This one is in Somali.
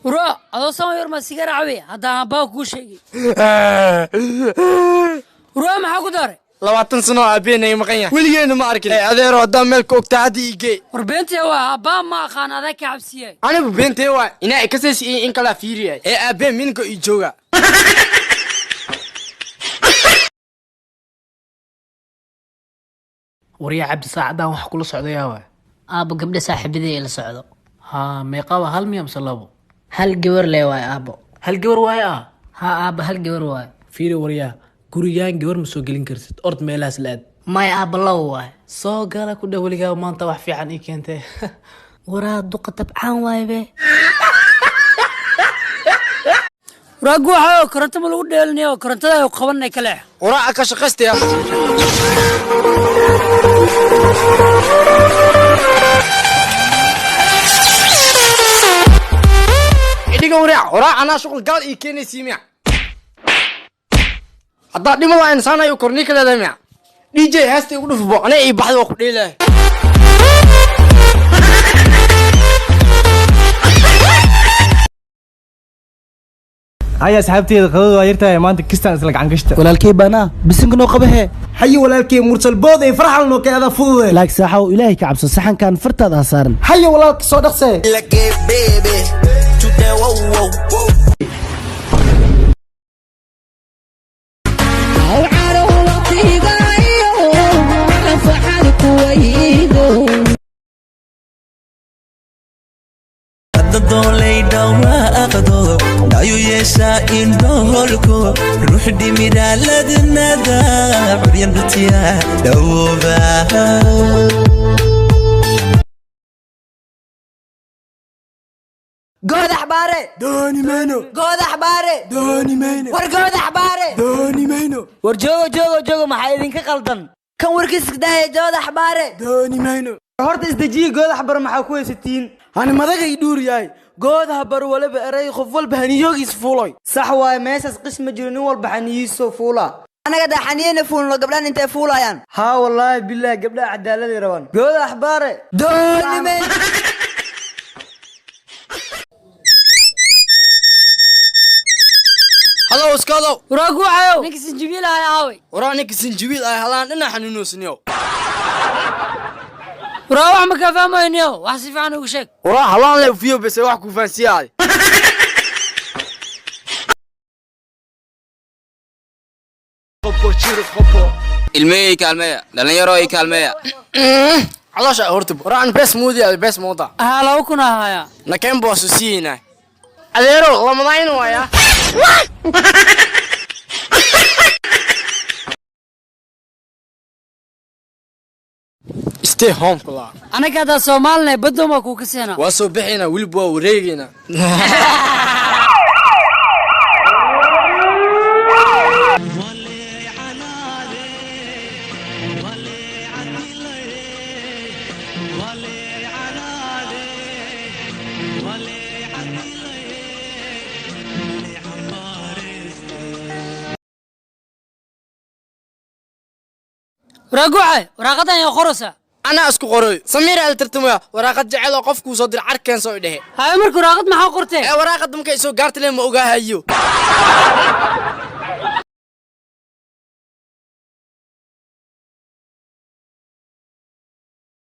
Wuro, adoo sama yar ma sigaar cabe? Haddaan abbaa kuu sheegay. Wuro, maxaa ku daray? 20 sano oo aabbeena maqan yahay, weligeena ma arkin. Ee adeero, haddaan meel ka ogtaa hadda ii gee. War beentee waa, abbaa ma aqaan, adag ka cabsiyay. Anigu beentee waa inaa ikasaysi iyo in kalaa fiiriyay. Ee aabbee minka ii jooga. Waryaa Cabdi, saacaddan wax kula socdayaa waay? Aabbo, gabdha saaxiibadey ila socdo. Haa, meeqaba? Hal miya mise labo? Hal gabar lee waay, aabbo. Hal gabar waaye ah? Haa aabbo, hal gabar waay. Fiiri waryaa, gurigaan gabar ma soo gelin kartid. Ord meelahaas la aad. Maya aabbo, labo waay. Soo gala ku dheh. Weligaa maanta wax fiican ii keentee. Waraa, duqa tabcaan waay be. Waraa guuxayo, koronto ma lagu dheelinayo? Korontada ayu qabanay kale. Waraaca ka shaqaystaya. Idhiga waraac, waraac, anaa shuqul gaal ii keenaysii miya? Haddaa dhima waa insaan ayu kornii ka leedahay miya? DJ, heesta igu dhufbo, anaa ii baxda, waa ku dheelahay. Haya asxaabteeda, qadada waa yartahay maanta, kistaan isla gacan gashta. Walaalkey baanaa, bisinka noo qabahe. Haye walaalkey, Mursal bood ee farxal noo kee, ada fudude. Laag saaxow, Ilaahay ka cabso, saxankan fartaada ha saaran. Haye walaalka, soo dhaqsee. Dhayu yeeshaa indhoholko ruux dhimiraaladnada curyan dhutiya dhawooba. Goodax Baare. Dooni mayno. Goodax Baare. Dooni mayno. War Goodax Baare. Dooni mayno. War joogo, joogo, joogo, maxaa idinka qaldan? Kan warkiiska dahaya, Goodax Baare. Dooni mayno. Horta isdejiye, Goodax Bar maxaa ku haysatiin? Hani madagay dhuur yahay, Goodaha Bar waliba eray, qof walba haniyoogiis fuuloy. Sax waaye, meeshaas qis ma jiro, nin walba xaniyiisoo fuula. Anaga daa xaniyena fuulno, gabdhaan intay fuulayaan? Haa wallaahi bilaahi, gabdhaha cadaaladay rabaan. Goodax Baare. Dooni mayno. Halow iskaadow. Waraa guuxayo, ninka sinjibiil ahay aaway? Waraa, ninka sinjibiil ah halaan dhinac xanuunoosniyow. Waraa, wax ma kaa fahmayniyo, wax si fiican ugu sheeg. Waraa, halaan le ufiyo bese, wax ku fahansiyaade. Ilmey kaalmeeya, dhalinyaro i kaalmeeya. Caloosha horta, waraa an bes moodi, ade bes mooda. Ahaa, 2000 ahaya. Nakeen boosu siiyeyna adeero, lamadayna waaya. Stay home kula. Anaga haddaa Soomaalinay, baddoon baa kuu ka seenaa. Waa soo bixaynaa, weliba waa wareegaynaa. Waraa guuxay, waraaqadan yaa qoraysaa? Anaa isku qoray, Samiir al tartamaya. Waraaqad jecel oo qofkuu soo diray carkeen soo dhehe. Haye, marka waraaqad maxaa qortee? Ee waraaqada markay soo gaarta le ma ogaahayo.